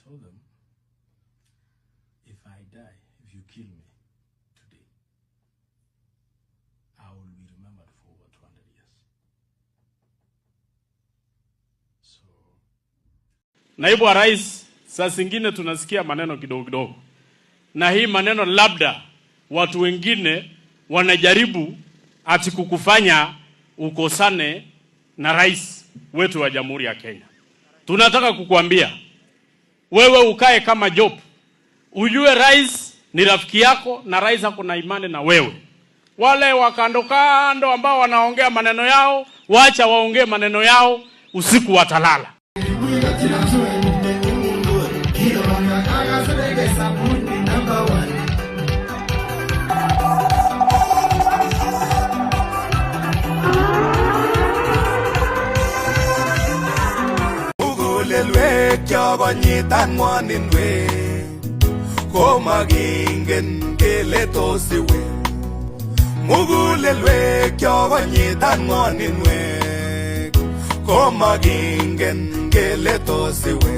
told them, if I die, if you kill me today, I will be remembered for over 200 years. So Naibu wa Rais, saa zingine tunasikia maneno kidogo kidogo, na hii maneno labda watu wengine wanajaribu ati kukufanya ukosane na rais wetu wa Jamhuri ya Kenya. Tunataka kukuambia wewe ukae kama Job, ujue rais ni rafiki yako na rais ako na imani na wewe. Wale wa kando kando ambao wanaongea maneno yao, wacha waongee maneno yao, usiku watalala. Mugulelwek chokonyitan ng'woninwek komakingen kele tos iwe. Mugulelwek chokonyitan ng'woninwek komakingen kele tos iwe.